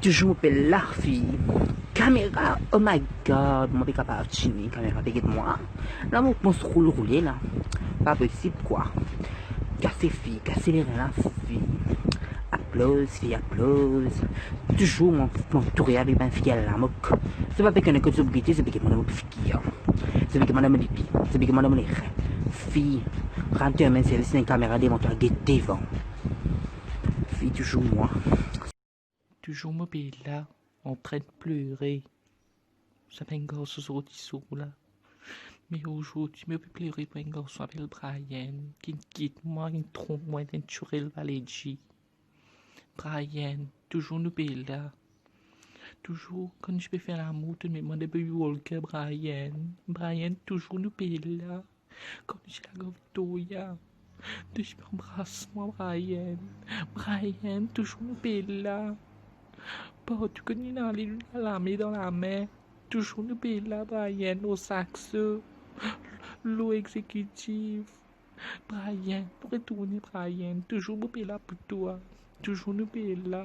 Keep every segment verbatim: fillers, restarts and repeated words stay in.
Touzour mo pe la, fi. Kamera, oh my God, mo pe kapav tini, kamera pe get mwa. La mo pans roul roule la. Pa posib kwa. Kase fi, kase lerin la, fi. Aploz, fi, aploz. Touzour mo, mo antoure avek bann figir lamok. Zot pa pe kone kot zot pou gete, zot pe get mwa dan mo figir. Zot pe get mwa dan mo libi. Zot pe get mwa dan mo lerin. Fi, rann twa mem servis, ena enn kamera devan twa, get devan. Fi, touzour mwa. Touzour mo pe la, antrenn plere. Sa bann garson sorti sour la. Me azordi, mo pe plere pou enn garson apel Brian, ki kit mwa, ki tronp mwa, enn tirel valeji. Brian, touzour nou pe la. Touzour, kan nou ti pe fer lamour, to met mwa dan baby walker, Brian. Brian, touzour nou pe la. Kan nou ti lagar Victoria, to ti pe anbras mwa, Brian. Brian, touzour nou pe la. Partou kot nou ale, nou lame dan lame. Touzour nou pe la, Brian, lor Saxo, lor Executive. Brian, nou retourne, Brian. Touzour mo pe la pou twa. Touzour nou pe la.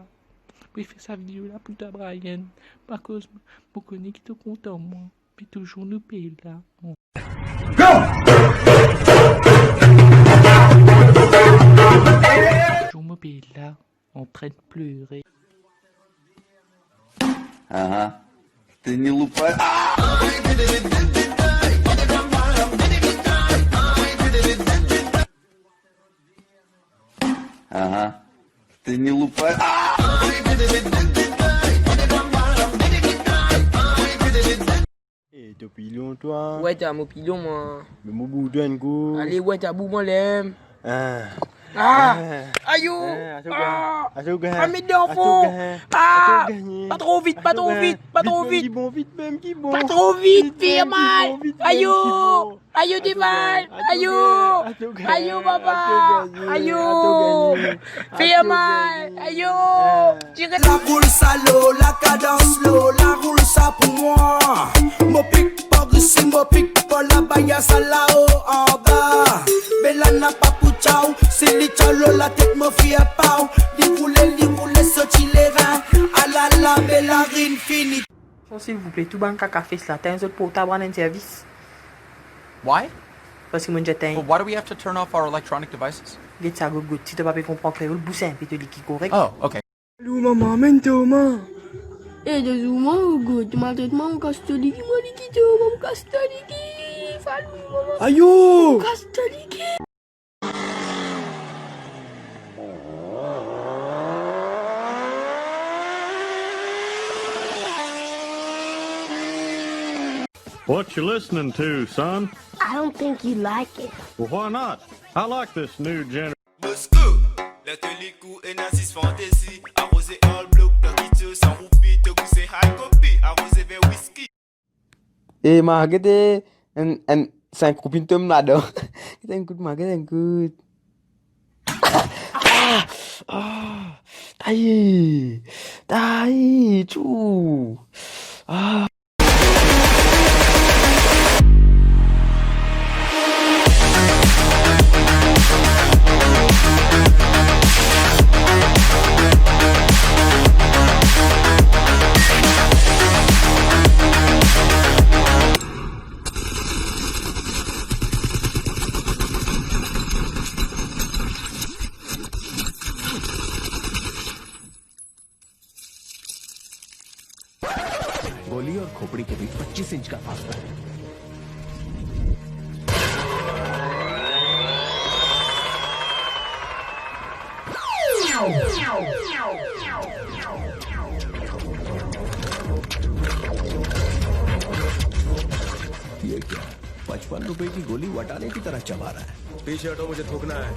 Mo fer sa video la pou twa, Brian. Akoz mo kone ki to kontan mwa. Me touzour nou pe la. Touzour mo pe la, antrenn plere. Aha. Teni lupa. Ah! Aha. Teni lupa. Ah! Eh, to pilon twa? Weta, mo pilon mwa. Me mo bour twa enn kou. Ale, weta, bour mwa lem. Ah. Ah! Ah! Ayo! Ah, ato gagn. Ah! Ato gagn. Ah, met dan fon. Ato gagn. Ah! Ato gagn. Pa tro vit, pa tro vit, pa tro vit. Vit mem ki bon, vit mem ki bon. Pa tro vit, vit mem ki bon, vit mem ki bon. Ayo! Ayo, Deval! Ayo! Ayo, papa! Ayo! Fer mal! Ayo! Tire. La roul sa lo, la kadans lo, la roul sa pou mwa. Mo pik par isi, mo pik par laba, ya sa lao anba. Bella napa pou tchaw, si li tchaw lor latet mo fer paw. Li roule, li roule, soti lerin. Alala, Bella rinn fini. Bon, silvouple, tou bann kaka fes la, tegn zot portab, rann enn servis. Why? Parski mo dir tegn. But why do we have to turn off our electronic devices? Get sa gogot, si to pa pe konpran kreol, bous inpe to liki, korek? Oh, okay. Allo, mama, amenn to mama. Eh, de zour mwa, gogot, to maltret mwa, mo kas to liki, mo liki to, mo kas to liki, falou, mama. Ayo! Mo kas to liki. What you listening to, son? I don't think you like it. Well, why not? I like this new gener- Moskou, ler to likout ena zis fantezi, aroze all block, to kit to san roupi, to gou se high copy, aroze vin whisky. E ma gete enn, enn sink roupi tom ladan. Gete enn kout, ma gete enn kout. Ah! Ah! Taye! Taye! Tchou! Ah! गोली और खोपड़ी के बीच पच्चीस इंच का फासला है। ये क्या? पचपन रुपए की गोली वटाने की तरह चबा रहा है। पीछे हटो, मुझे थूकना है।